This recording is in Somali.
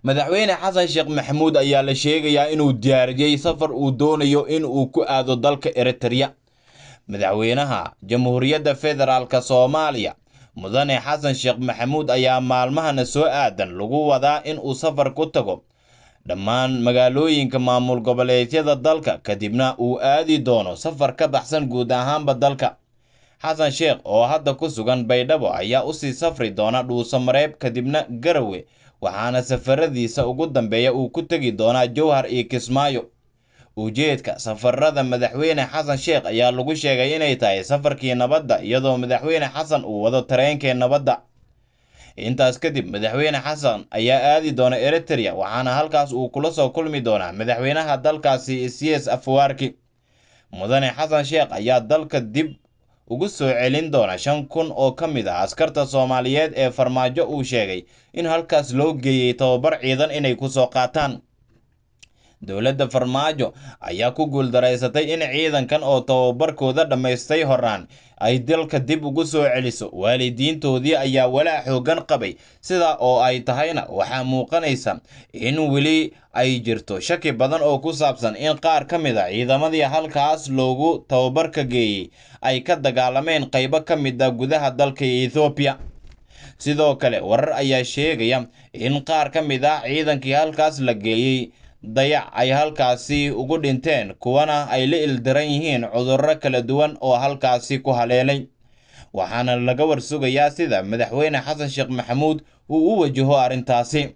Madaxweyne Xasan Sheekh Maxamuud ayaa la sheegayaa inuu diyaariyey safar uu doonayo in uu ku aado dalka Eritrea. Madaxweynaha Jamhuuriyadda Federaalka Soomaaliya Mudane Xasan Sheekh Maxamuud ayaa maalmahana soo aadan lagu wadaa in uu safar ku tago dhammaan magaalooyinka maamul goboleedyada dalka, kadibna uu aadi doono safar ka baxsan guud ahaanba dalka. Xasan Sheekh oo hadda ku sugan Baydhabo ayaa usii safri doona Dhuusamareeb, kadibna Garowe, waxaana safaradiisa ugu dambeeya uu ku tegi doonaa Jowhar iyo Kismaayo. Ujeedka safarada Madaxweyne Xasan Sheekh ayaa lagu sheegay inay tahay safarkii nabadda, iyadoo Madaxweyne Xasan uu wado tareenkii nabadda. Intaas kadib Madaxweyne Xasan ayaa aadi doona Eritrea, waxaana halkaas uu kula soo kulmi doonaa madaxweynaha dalkaasi Isaias Afwerki. Mudane Xasan Sheekh ayaa dalka dib ugu soo celin doona 5000 oo ka mid ah askarta Soomaaliyeed ee Farmaajo uu sheegay in halkaas loo geeyey tababar ciidan inay ku soo qaataan. Dowladda Farmaajo ayaa ku guuldareysatay in ciidankan oo tababarkooda dhammaystay horaan ay dalka dib ugu soo celiso. Waalidiintoodii ayaa walaac xooggan qabay, sidaa oo ay tahayna waxaa muuqanaysa in weli ay jirto shaki badan oo ku saabsan in qaar ka mid a ciidamadii halkaas loogu tababarka geeyey ay ka dagaalameen qaybo ka mid ah gudaha dalka Ethiopia. Sidoo kale warar ayaa sheegaya in qaar ka mid ah ciidankii halkaas la geeyey dayac ay halkaasi ugu dhinteen, kuwana ay la ildaran yihiin cudurro kala duwan oo halkaasi ku haleelay. Waxaana laga warsugayaa sida Madaxweyne Xasan Sheekh Maxamuud uu u wajaho arrintaasi.